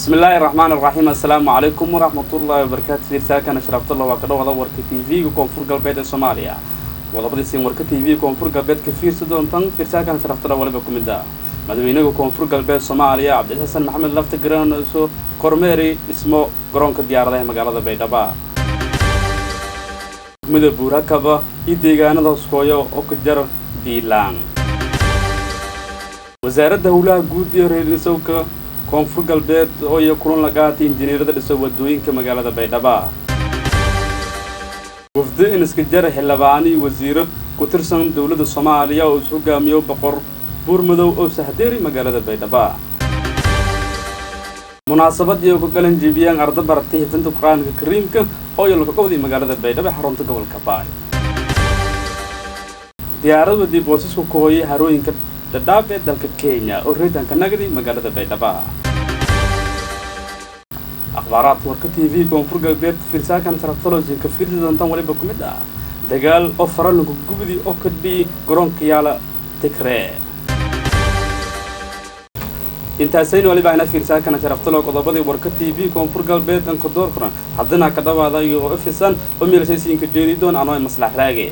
Bismillaahi raxmaan raxiim. Assalaamu calaykum waraxmatullaahi wabarakaatu. Fiirsaakana sharaftullah waa ka dhawada warka TV-ga Koonfur Galbeed ee Soomaaliya. Qodobadiisiin warka TV Koonfur Galbeed ka fiirsi doontan fiirsaakana sharaftullah waliba ku mid ah: madaxweynaha Koonfur Galbeed Soomaaliya Cabdixasan Maxamed Lafta Garanayso kormeeri dhismo garoonka diyaaradaha magaalada Baydhaba, degmada Buurakaba iyo deegaanada Hoskooyo oo ka jar Biilaan. Wasaaradda Howlaha Guud iyo Reelisowka Koonfur Galbeed oo iyo kulan la qaatay injineerada dhiso wadooyinka magaalada Baydhaba. Wafdo iniska jar xildhibaani wasiiro ku tirsan dowladda Soomaaliya oo is hogaamiyo Boqor Buurmadow oo sahdeeri magaalada Baydhaba. Munaasabad iyo ku galan jibiyaan arda baratay xifdinta Qur-aanka Kariimka oo iyo laga qowday magaalada Baydhabo, xarunta gobolka Baay. Diyaarad dib boosasku ku hooyay harooyinka Dhadhaab ee dalka Kenya oo reedanka nagdi magaalada Baydhaba. Akhbaaraadka warka TV Koonfur Galbeed fiirsaakan sharaftaloosinka fiirsi doontaan waliba ku mid ah: dagaal oo faralanka gubdi oo ka dhihi garoonka yaala Tigree. Intaasayna waliba ayna fiirsaakana sharaftalo qodobadii warka TV Koonfur Galbeed anka doorkuran. Haddana ka dhawaada iyo ofisan oo meelasaysiinka jeedi doon anoo Maslax Raage.